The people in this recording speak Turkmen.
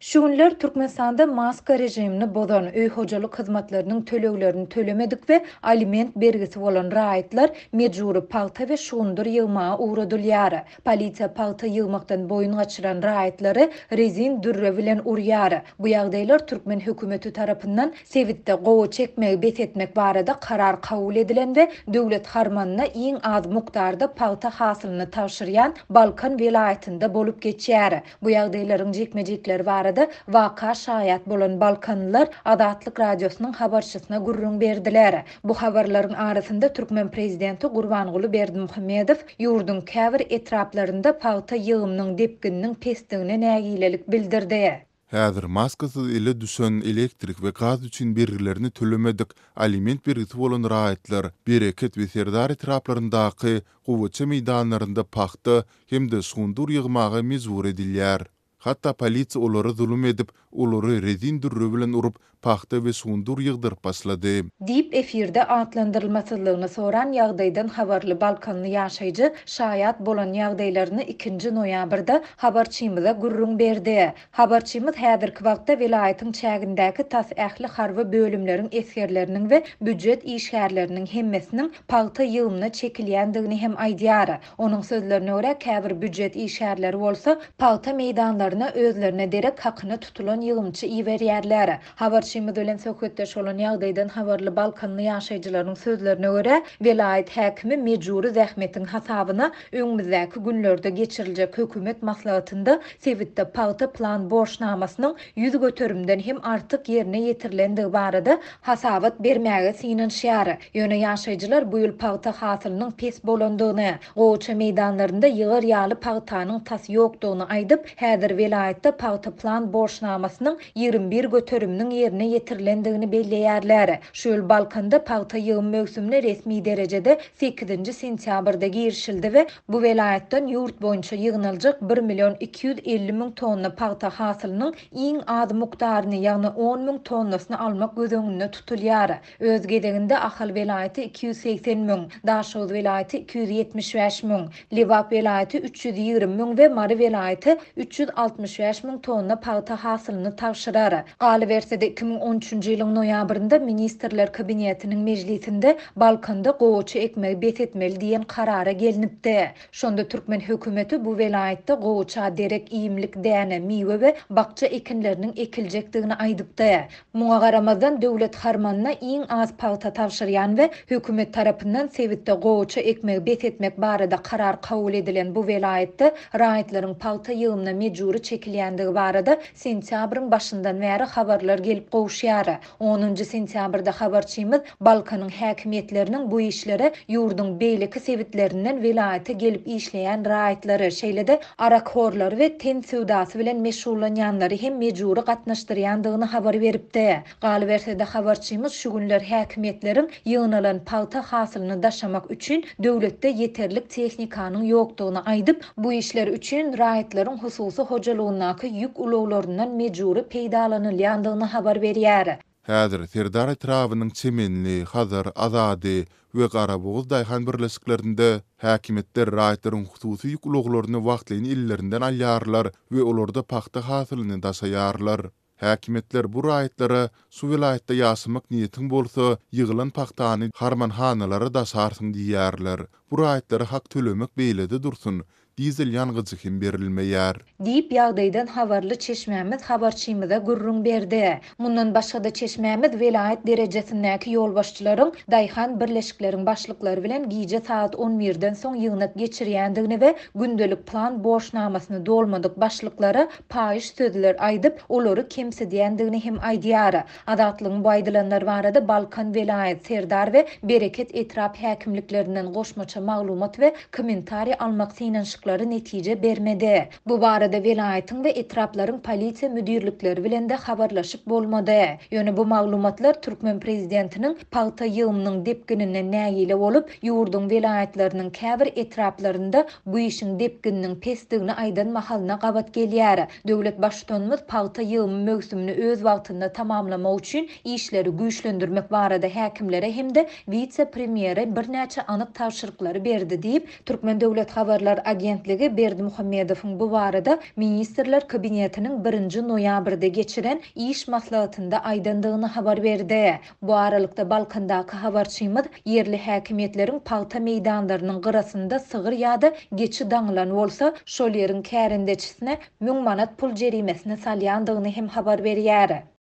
Şu günler Türkmenistanda maska režimini bozan, öý-hojalyk hyzmatlarynyň töleglerini tölemedik we aliment bergisi bolan raýatlar mejbury pagta we şugundyr ýygmaga ugradylýar. Polisiýa pagta ýygmakdan boýun gaçyran raýatlary rezin dürre bilen urýar. Bu ýagdaýlar türkmen hökümeti tarapyndan sebitde gowaça ekmegi bes etmek barada karar kabul edilen we döwlet harmanyna iň az mukdarda pagta hasylyny tabşyrýan Balkan welaýatynda bolup geçýär. Bu ýagdaýlaryň jikme-jikleri barada waka şaýat bolan balkanlylar Azatlyk Radiosynyň habarçysyna gürrüň berdiler. Bu habarlaryň arasynda türkmen prezidenti Gurbanguly Berdimuhamedow ýurduň käbir etraplarynda pagta ýygymynyň depgininiň pesdigine nägilelik bildirdi. Häzir maskasyz ele düşen, elektrik we gaz üçin bergilerini tölemedik, aliment bergisi bolan raýatlar Bereket we Serdar etraplaryndaky gowaça meýdanlarynda pagta hem-de şugundyr ýygmaga mejbur edilýär. Hatda polisiýa olara zulum edip, olary rezin dürre bilen urup, pagta we şugundyr ýygdyryp başlady. Diýip, efirde atlandyrylmasyzlygyny soran ýagdaýdan habarly balkanly ýaşaýjy şaýat bolan ýagdaýlaryny ikinji noýabrda habarçymyza gürrüň berdi. Habarçymyz häzirki wagtda welaýatyň çägindäki tas ähli harby bölümleriň esgerleriniň we býujet işgärleriniň hemmesiniň pagta ýygymyna çekilýändigini hem aýdýar. Onuň sözlerine görä, käbir býujet işgärleri bolsa pagta meýdanlaryna özlerine derek hakyna tutulan ýygymçy iberýärler. Habarçymyz bilen söhbetdeş bolan ýagdaýdan habarly balkanly ýaşaýjylaryň sözlerine görä, welaýat häkimi mejbury zähmetiň hasabyna öňümizdäki günlerde geçiriljek hökümet maslahatynda sebitde pagta plan borçnamasynyň 100 göterimden hem artyk ýerine ýetirilendigi barada hasabat bermäge synanyşýar. Ýöne ýaşaýjylar bu ýyl pagta hasylynyň pes bolandygyny, gowaça meýdanlarynda ýygar ýaly pagtanyň tas ýokdugyny aýdyp, häzir welaýatda pagta plan borçnamasynyň 21 göteriminiň ýerine ýetirilendigini belleýärler. Şu ýyl Balkanda pagta ýygym möwsümine resmi derejede sekizinji sentýabrda girişildi we bu welaýatdan ýurt boýunça ýygnaljak bir million 250 müň tonna pagta hasylynyň iň az mukdaryny, ýagny on müň tonnasyny almak göz öňünde tutulýar. Öz gezeginde Ahal welaýaty 280 müň, Daşoguz welaýaty 275 müň, Lebap welaýaty 320 müň we Mary welaýaty 365 müň tonna pagta hasylyny tabşyrar. Galyberse-de, 2013-nji ýylyň noýabrynda Ministrler Kabinetiniň mejlisinde Balkanda gowaça ekmegi bes etmeli diýen karara gelnipdi. Şonda türkmen hökümeti bu welaýatda gowaça derek iýmlik däne, miwe we bakja ekinleriniň ekiljekdigini aýdypdy. Muňa garamazdan, döwlet harmanyna iň az pagta tabşyrýan we hökümet tarapyndan sebitde gowaça ekmegi bes etmek barada karar kabul edilen bu welaýatda raýatlaryň pagta ýygymyna mejbury çekilýändigi barada sentýabryň başyndan bäri habarlar gelip gowuşýar. Onunjy sentýabrda habarçymyz Balkanyň häkimiýetleriniň bu işlere ýurduň beýleki sebitlerinden welaýata gelip işleýän raýatlary, şeýle-de arakhorlary we ten söwdasy bilen meşgullanýanlary hem mejbury gatnaşdyrýandygyny habar beripdi. Galyberse-de, habarçymyz şu günler häkimiýetleriň ýygnalan pagta hasylyny daşamak üçin döwletde ýeterlik tehnikanyň ýokdugyny aýdyp, bu işler üçin raýatlaryň hususy hojalygyndaky ýük ulaglaryndan mejbury peýdalanylýandygyny habar berýär. Häzir Serdar etrabynyň Çemenli, Hazar, Azady we Garabogaz daýhan birleşiklerinde häkimiýetler raýatlaryň hususy ýük ulaglaryny wagtlaýyn ellerinden alýarlar we olarda pagta hasylyny daşaýarlar. Häkimiýetler bu raýatlara şu welaýatda ýaşamak niýetiň bolsa, ýygylan pagtany harmanhanalara daşarsyň diýýärler. Bu raýatlara hak tölemek beýlede dursun, dizel ýangyjy hem berilmeýär. Diýip, ýagdaýdan habarly çeşmämiz habarçymyza gürrüň berdi. Mundan başga-da çeşmämiz welaýat derejesindäki ýolbaşçylaryň daýhan birleşikleriň başlyklary bilen gije sagat on birden soň ýygnak geçirýändigini we gündelik plan borçnamasyny dolmadyk başlyklara paýyş sözler aýdyp, olary kemsidýändigini hem aýdýar. Azatlygyň bu aýdylanlar barada Balkan welaýat, Serdar we Bereket etrap häkimliklerinden goşmaça maglumat we kommentariý almak synanyşyklary netije bermedi. Bu barada welaýatyň we etraplaryň polisiýa müdirlikleri bilen-de habarlaşyp bolmady. Ýöne bu maglumatlar türkmen prezidentiniň pagta ýygymynyň depgininden nägile bolup, ýurduň welaýatlarynyň käbir etraplarynda bu işiň depgininiň pesdigini aýdan mahalyna gabat gelýär. Döwlet Baştutanymyz pagta ýygymy möwsümini öz wagtynda tamamlamak üçin işleri güýçlendirmek barada häkimlere hem-de wise-premýere birnäçe anyk tabşyryklary berdi diýip, Türkmen döwlet habarlar agentliginiň. agentligi Berdimuhamedowyň bu barada Ministrler Kabinetiniň birinji noýabrda geçiren iş maslahatynda aýdandygyny habar berdi. Bu aralykda, Balkandaky habarçymyz ýerli häkimiýetleriň pagta meýdanlarynyň gyrasynda sygyr ýa-da geçi daňylan bolsa, şol ýeriň kärendeçisine 1000 manat pul jerimesini salýandygyny hem habar berýär.